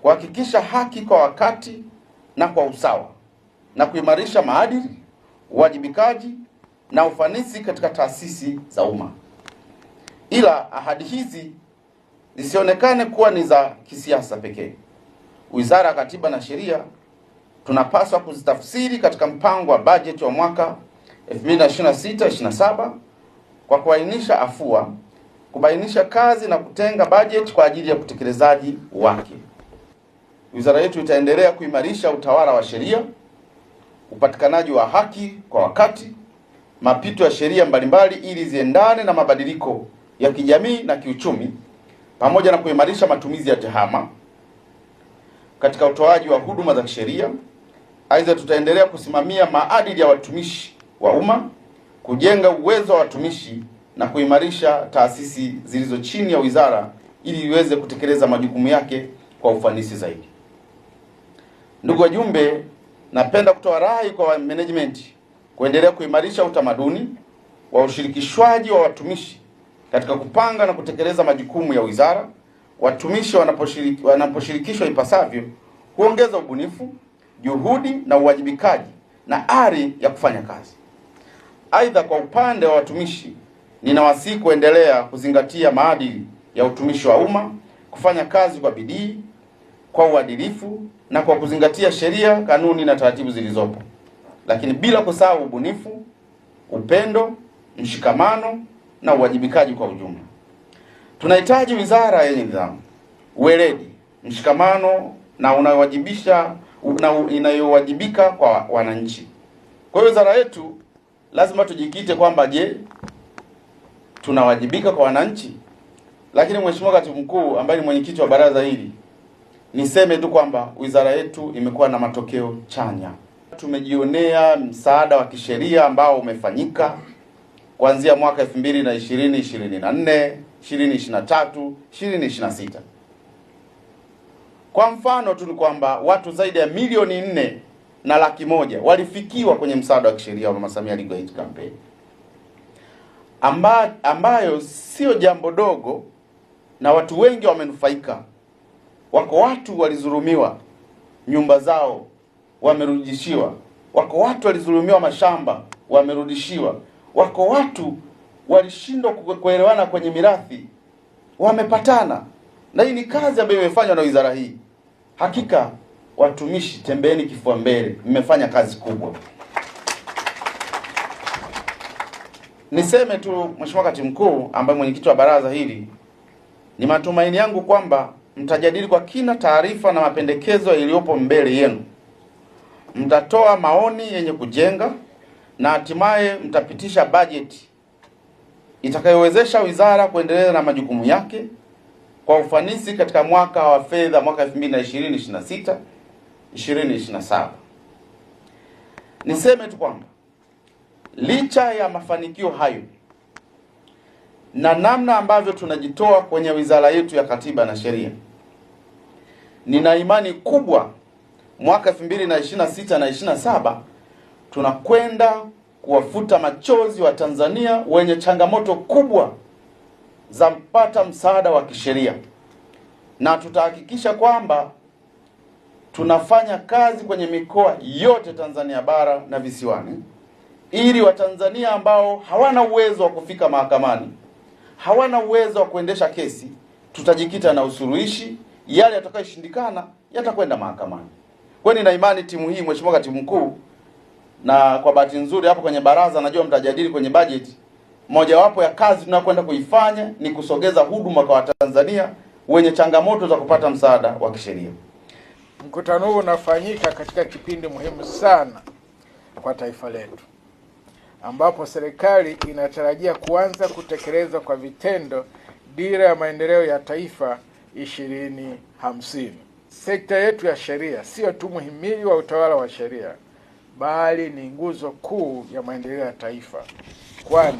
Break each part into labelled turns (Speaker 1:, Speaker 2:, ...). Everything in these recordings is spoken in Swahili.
Speaker 1: kuhakikisha haki kwa wakati na kwa usawa, na kuimarisha maadili, uwajibikaji na ufanisi katika taasisi za umma. Ila ahadi hizi zisionekane kuwa ni za kisiasa pekee. Wizara ya Katiba na Sheria tunapaswa kuzitafsiri katika mpango wa bajeti wa mwaka 2026-2027 kwa kuainisha afua, kubainisha kazi na kutenga bajeti kwa ajili ya utekelezaji wake. Wizara yetu itaendelea kuimarisha utawala wa sheria, upatikanaji wa haki kwa wakati, mapito ya sheria mbalimbali ili ziendane na mabadiliko ya kijamii na kiuchumi, pamoja na kuimarisha matumizi ya tehama katika utoaji wa huduma za kisheria. Aidha, tutaendelea kusimamia maadili ya watumishi wa umma, kujenga uwezo wa watumishi na kuimarisha taasisi zilizo chini ya wizara ili iweze kutekeleza majukumu yake kwa ufanisi zaidi. Ndugu wajumbe, napenda kutoa rai kwa management kuendelea kuimarisha utamaduni wa ushirikishwaji wa watumishi katika kupanga na kutekeleza majukumu ya wizara. Watumishi wanaposhirikishwa ipasavyo huongeza ubunifu, juhudi na uwajibikaji na ari ya kufanya kazi. Aidha, kwa upande wa watumishi, ninawasihi kuendelea kuzingatia maadili ya utumishi wa umma, kufanya kazi kwa bidii, kwa uadilifu na kwa kuzingatia sheria, kanuni na taratibu zilizopo, lakini bila kusahau ubunifu, upendo, mshikamano na uwajibikaji kwa ujumla. Tunahitaji wizara yenye nidhamu, uweledi, mshikamano na unayowajibisha na inayowajibika kwa wananchi. Kwa hiyo wizara yetu lazima tujikite kwamba je, tunawajibika kwa wananchi? Lakini Mheshimiwa Katibu Mkuu ambaye ni mwenyekiti wa baraza hili, niseme tu kwamba wizara yetu imekuwa na matokeo chanya. Tumejionea msaada wa kisheria ambao umefanyika kuanzia mwaka 2020, 24, 2023, 2026. Kwa mfano tu ni kwamba watu zaidi ya 4,100,000 walifikiwa kwenye msaada wa kisheria wa Mama Samia Legal Aid Campaign, ambayo sio jambo dogo na watu wengi wamenufaika. Wako watu walizulumiwa nyumba zao wamerudishiwa, wako watu walizulumiwa mashamba wamerudishiwa, wako watu walishindwa kuelewana kwenye mirathi wamepatana. Na hii ni kazi ambayo imefanywa na wizara hii. Hakika watumishi, tembeeni kifua mbele, mmefanya kazi kubwa. Niseme tu Mheshimiwa Katibu Mkuu ambaye mwenyekiti wa baraza hili, ni matumaini yangu kwamba mtajadili kwa kina taarifa na mapendekezo yaliyopo mbele yenu. Mtatoa maoni yenye kujenga na hatimaye mtapitisha bajeti itakayowezesha wizara kuendelea na majukumu yake kwa ufanisi katika mwaka wa fedha mwaka 2026 2027. Niseme tu kwamba licha ya mafanikio hayo na namna ambavyo tunajitoa kwenye wizara yetu ya Katiba na Sheria, nina imani kubwa mwaka 2026 na 27 tunakwenda kuwafuta machozi wa Tanzania wenye changamoto kubwa za kupata msaada wa kisheria, na tutahakikisha kwamba tunafanya kazi kwenye mikoa yote Tanzania bara na visiwani, ili Watanzania ambao hawana uwezo wa kufika mahakamani, hawana uwezo wa kuendesha kesi, tutajikita na usuluhishi. Yale yatakayoshindikana yatakwenda mahakamani. Kwa hiyo nina imani timu hii, Mheshimiwa Katibu Mkuu, na kwa bahati nzuri hapo kwenye baraza najua mtajadili kwenye budget, mojawapo ya kazi tunayokwenda kuifanya ni kusogeza huduma kwa Watanzania wenye changamoto za kupata msaada wa kisheria.
Speaker 2: Mkutano huu unafanyika katika kipindi muhimu sana kwa taifa letu, ambapo serikali inatarajia kuanza kutekeleza kwa vitendo dira ya maendeleo ya taifa 2050. Sekta yetu ya sheria sio tu muhimili wa utawala wa sheria, bali ni nguzo kuu ya maendeleo ya taifa, kwani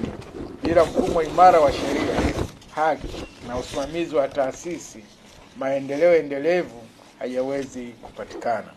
Speaker 2: bila mfumo imara wa sheria, haki na usimamizi wa taasisi, maendeleo endelevu hayawezi kupatikana.